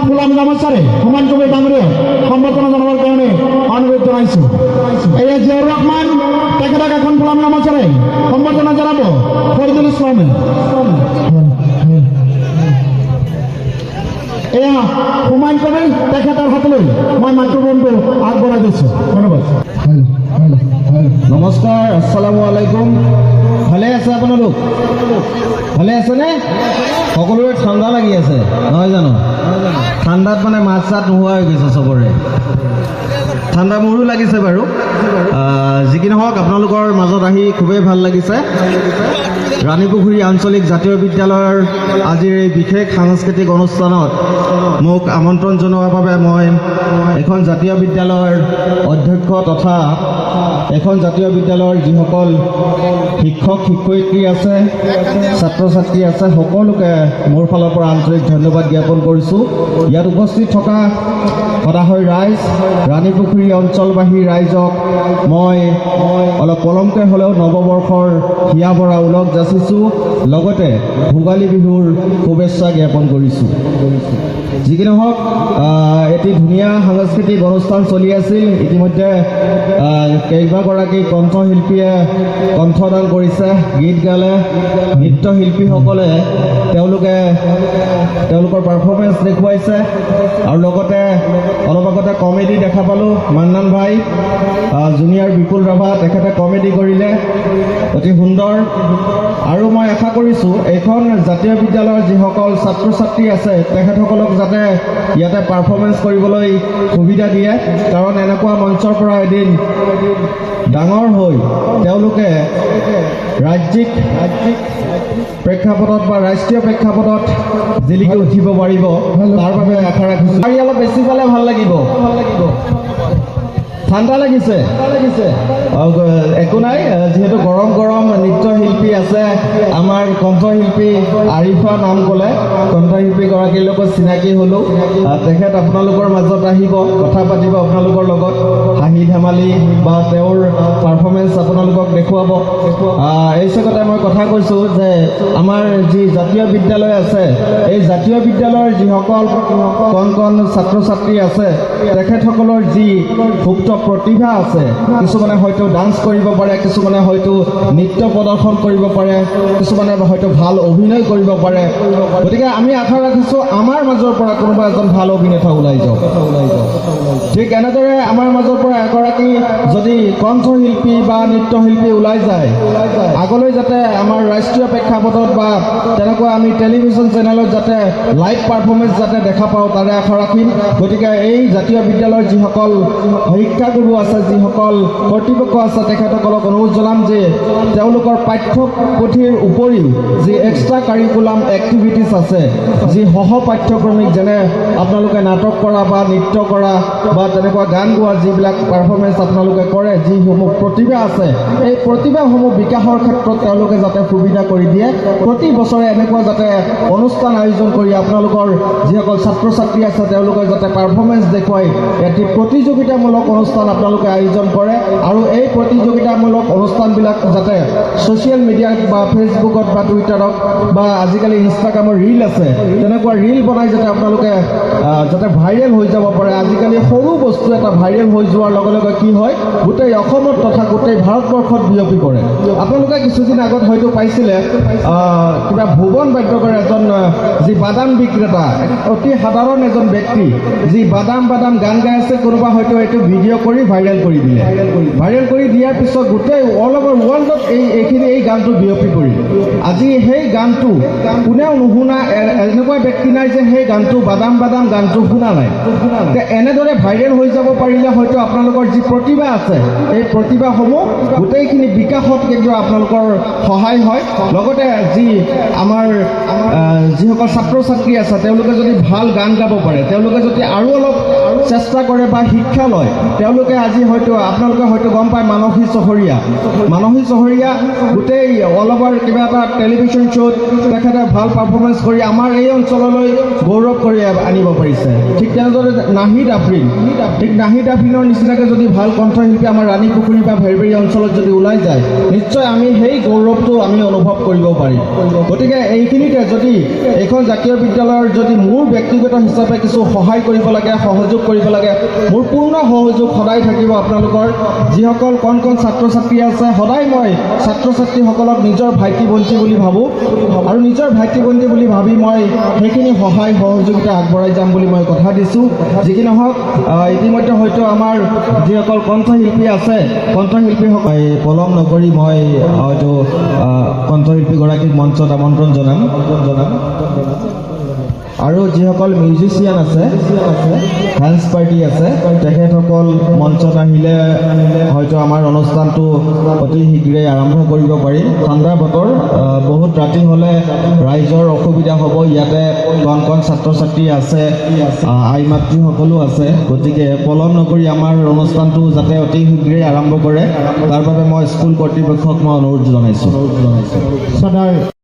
ফুলাম গামোচাৰে হুমায়ুন কবিৰ ডাঙৰীয়াক সম্বৰ্ধনা জনাবৰ কাৰণে অনুৰোধ জনাইছোঁ। এয়া জিয়াউৰ ৰহমান, তেখেতক এখন ফুলাম গামোচাৰে সম্বৰ্ধনা জনাব ফৰিদুল ইছলামে। এয়া হুমায়ুন কবিৰ, তেখেতৰ হাতলৈ মই মাইক্ৰফোনটো আগবঢ়াই দিছোঁ। ধন্যবাদ। নমস্কাৰ, আসসালামু আলাইকুম। ভালে আছে আপোনালোক? ভালে আছেনে? সকলোৰে ঠাণ্ডা লাগি আছে নহয় জানো? ঠাণ্ডাত মানে মাত চাত নোহোৱা হৈ গৈছে চবৰে। ঠাণ্ডা মোৰো লাগিছে বাৰু। যি কি নহওক, আপোনালোকৰ মাজত আহি খুবেই ভাল লাগিছে। ৰাণীপুখুৰী আঞ্চলিক জাতীয় বিদ্যালয়ৰ আজিৰ এই বিশেষ সাংস্কৃতিক অনুষ্ঠানত মোক আমন্ত্ৰণ জনোৱাৰ বাবে মই এখন জাতীয় বিদ্যালয়ৰ অধ্যক্ষ তথা এখন জাতীয় বিদ্যালয়ৰ যিসকল শিক্ষক শিক্ষয়িত্ৰী আছে, ছাত্ৰ ছাত্ৰী আছে, সকলোকে মোৰ ফালৰ পৰা আন্তৰিক ধন্যবাদ জ্ঞাপন কৰিছোঁ। ইয়াত উপস্থিত থকা সদাশয় ৰাইজ, ৰাণীপুখুৰী অঞ্চলবাসী ৰাইজক মই অলপ পলমকৈ হ'লেও নৱবৰ্ষৰ হিয়া ভৰা ওলগ যাচিছোঁ, লগতে ভোগালী বিহুৰ শুভেচ্ছা জ্ঞাপন কৰিছোঁ। যি কি নহওক, এটি ধুনীয়া সাংস্কৃতিক অনুষ্ঠান চলি আছিল। ইতিমধ্যে কেইবাগৰাকী কণ্ঠশিল্পীয়ে কণ্ঠদান কৰিছে, গীত গালে, নৃত্যশিল্পীসকলে তেওঁলোকে তেওঁলোকৰ পাৰফৰ্মেঞ্চ দেখুৱাইছে আৰু লগতে অলপ আগতে কমেডি দেখা পালোঁ। মান্নান ভাই, জুনিয়ৰ বিপুল ৰাভা, তেখেতে কমেডি কৰিলে, অতি সুন্দৰ। আৰু মই আশা কৰিছোঁ, এইখন জাতীয় বিদ্যালয়ৰ যিসকল ছাত্ৰ ছাত্ৰী আছে, তেখেতসকলক যাতে ইয়াতে পাৰফৰ্মেঞ্চ কৰিবলৈ সুবিধা দিয়ে, কাৰণ এনেকুৱা মঞ্চৰ পৰা এদিন ডাঙৰ হৈ তেওঁলোকে ৰাজ্যিক প্ৰেক্ষাপটত বা ৰাষ্ট্ৰীয় প্ৰেক্ষাপটত জিলিকি উঠিব পাৰিব, তাৰ বাবে আশা ৰাখিছোঁ। আৰু অলপ বেছি পালে ভাল লাগিব। ঠাণ্ডা লাগিছে? একো নাই, যিহেতু গৰম গৰম নৃত্যশিল্পী আছে। আমাৰ কণ্ঠশিল্পী আৰিফা নাম ক'লে, কণ্ঠশিল্পীগৰাকীৰ লগত চিনাকি হ'লোঁ। তেখেত আপোনালোকৰ মাজত আহিব, কথা পাতিব আপোনালোকৰ লগত, হাঁহি ধেমালি বা তেওঁৰ পাৰফৰ্মেঞ্চ আপোনালোকক দেখুৱাব। এই চেগতে মই কথা কৈছোঁ যে আমাৰ যি জাতীয় বিদ্যালয় আছে, এই জাতীয় বিদ্যালয়ৰ যিসকল কণ কণ ছাত্ৰ ছাত্ৰী আছে, তেখেতসকলৰ যি সুপ্ত প্ৰতিভা আছে, কিছুমানে হয়তো ডান্স কৰিব পাৰে, কিছুমানে হয়তো নৃত্য প্ৰদৰ্শন কৰিব পাৰে, কিছুমানে হয়তো ভাল অভিনয় কৰিব পাৰে। গতিকে আমি আশা ৰাখিছোঁ, আমাৰ মাজৰ পৰা কোনোবা এজন ভাল অভিনেতা ওলাই যাওক। ঠিক এনেদৰে আমাৰ মাজৰ পৰা এগৰাকী যদি কণ্ঠশিল্পী বা নৃত্যশিল্পী ওলাই যায়, আগলৈ যাতে আমাৰ ৰাষ্ট্ৰীয় প্ৰেক্ষাপটত বা তেনেকুৱা আমি টেলিভিশ্যন চেনেলত যাতে লাইভ পাৰফৰ্মেঞ্চ যাতে দেখা পাওঁ, তাৰে আশা ৰাখিম। গতিকে এই জাতীয় বিদ্যালয়ৰ যিসকল শিক্ষাগুৰু আছে, যিসকল কৰ্তৃপক্ষ আছে, তেখেতসকলক অনুৰোধ জনাম যে তেওঁলোকৰ পাঠ্যপুথিৰ উপৰিও যি এক্সট্ৰা কাৰিকুলাম এক্টিভিটিছ আছে, যি সহ পাঠ্যক্ৰমিক, যেনে আপোনালোকে নাটক কৰা বা নৃত্য কৰা বা তেনেকুৱা গান গোৱা, যিবিলাক পাৰফৰ্মেঞ্চ আপোনালোকে কৰে, যিসমূহ প্ৰতিভা আছে, এই প্ৰতিভাসমূহ বিকাশৰ ক্ষেত্ৰত তেওঁলোকে যাতে সুবিধা কৰি দিয়ে। প্ৰতি বছৰে এনেকুৱা যাতে অনুষ্ঠান আয়োজন কৰি আপোনালোকৰ যিসকল ছাত্ৰ ছাত্ৰী আছে, তেওঁলোকে যাতে পাৰফৰ্মেঞ্চ দেখুৱাই এটি প্ৰতিযোগিতামূলক অনুষ্ঠান আপোনালোকে আয়োজন কৰে আৰু এই প্ৰতিযোগিতামূলক অনুষ্ঠানবিলাক যাতে ছ'চিয়েল মিডিয়াত বা ফেচবুকত বা টুইটাৰত বা আজিকালি ইনষ্টাগ্ৰামৰ ৰীল আছে, তেনেকুৱা ৰীল বনাই যাতে আপোনালোকে যাতে ভাইৰেল হৈ যাব পাৰে। আজিকালি সৰু বস্তু এটা ভাইৰেল হৈ যোৱাৰ লগে লগে কি হয়, গোটেই অসমত তথা গোটেই ভাৰতবৰ্ষত বিয়পি পৰে। আপোনালোকে কিছুদিন আগত হয়তো পাইছিলে, কিবা ভুৱন বাদ্যকৰ এজন যি বাদাম বিক্ৰেতা, অতি সাধাৰণ এজন ব্যক্তি, যি বাদাম বাদাম গান গাই আছে, কোনোবা হয়তো এইটো ভিডিঅ' কৰি ভাইৰেল কৰি দিলে। ভাইৰেল কৰি দিয়াৰ পিছত গোটেই অল অভাৰ ৱৰ্ল্ডত এইখিনি এই গানটো বিয়পি পৰিল। আজি সেই গানটো কোনেও নুশুনা এনেকুৱা ব্যক্তি নাই যে সেই গানটো, বাদাম বাদাম গানটো শুনা নাই। তে এনেদৰে ভাইৰেল হৈ যাব পাৰিলে হয়তো আপোনালোকৰ যি প্ৰতিভা আছে, এই প্ৰতিভাসমূহ গোটেইখিনি বিকাশত কিন্তু আপোনালোকৰ সহায় হয়। লগতে যি আমাৰ যিসকল ছাত্ৰ ছাত্ৰী আছে, তেওঁলোকে যদি ভাল গান গাব পাৰে, তেওঁলোকে যদি আৰু অলপ চেষ্টা কৰে বা শিক্ষা লয়, তেওঁলোকে আজি হয়তো আপোনালোকে হয়তো গম পাইছে। পায় মানসী চহৰীয়া। মানসী চহৰীয়া গোটেই অল অভাৰ কিবা এটা টেলিভিশ্যন শ্ব'ত তেখেতে ভাল পাৰফৰ্মেঞ্চ কৰি আমাৰ এই অঞ্চললৈ গৌৰৱ কৰি আনিব পাৰিছে। ঠিক তেনেদৰে নাহিদ আফৰিন, ঠিক নাহিদ আফৰিনৰ নিচিনাকৈ যদি ভাল কণ্ঠশিল্পী আমাৰ ৰাণীপুখুৰী বা ভেৰবেৰী অঞ্চলত যদি ওলাই যায়, নিশ্চয় আমি সেই গৌৰৱটো আমি অনুভৱ কৰিব পাৰিম। গতিকে এইখিনিতে যদি এইখন জাতীয় বিদ্যালয়ৰ যদি মোৰ ব্যক্তিগত হিচাপে কিছু সহায় কৰিব লাগে, সহযোগ কৰিব লাগে, মোৰ পূৰ্ণ সহযোগ সদায় থাকিব। আপোনালোকৰ যিসকল কণ কণ ছাত্ৰ ছাত্ৰী আছে, সদায় মই ছাত্ৰ ছাত্ৰীসকলক নিজৰ ভাইটি ভণ্টি বুলি ভাবোঁ আৰু নিজৰ ভাইটি ভণ্টি বুলি ভাবি মই সেইখিনি সহায় সহযোগিতা আগবঢ়াই যাম বুলি মই কথা দিছোঁ। যি কি নহওক, ইতিমধ্যে হয়তো আমাৰ যিসকল কণ্ঠশিল্পী আছে, কণ্ঠশিল্পীসকল, এই পলম নকৰি মই হয়তো কণ্ঠশিল্পীগৰাকীক মঞ্চত আমন্ত্ৰণ জনাম। আৰু যিসকল মিউজিচিয়ান আছে, হেণ্ডছ পাৰ্টি আছে, তেখেতসকল মঞ্চত আহিলে হয়তো আমাৰ অনুষ্ঠানটো অতি শীঘ্ৰেই আৰম্ভ কৰিব পাৰিম। ঠাণ্ডা বতৰ, বহুত ৰাতি হ'লে ৰাইজৰ অসুবিধা হ'ব। ইয়াতে কণ কণ ছাত্ৰ ছাত্ৰী আছে, আই মাতৃসকলো আছে। গতিকে পলম নকৰি আমাৰ অনুষ্ঠানটো যাতে অতি শীঘ্ৰেই আৰম্ভ কৰে, তাৰ বাবে মই স্কুল কৰ্তৃপক্ষক মই অনুৰোধ জনাইছোঁ। সদৰ।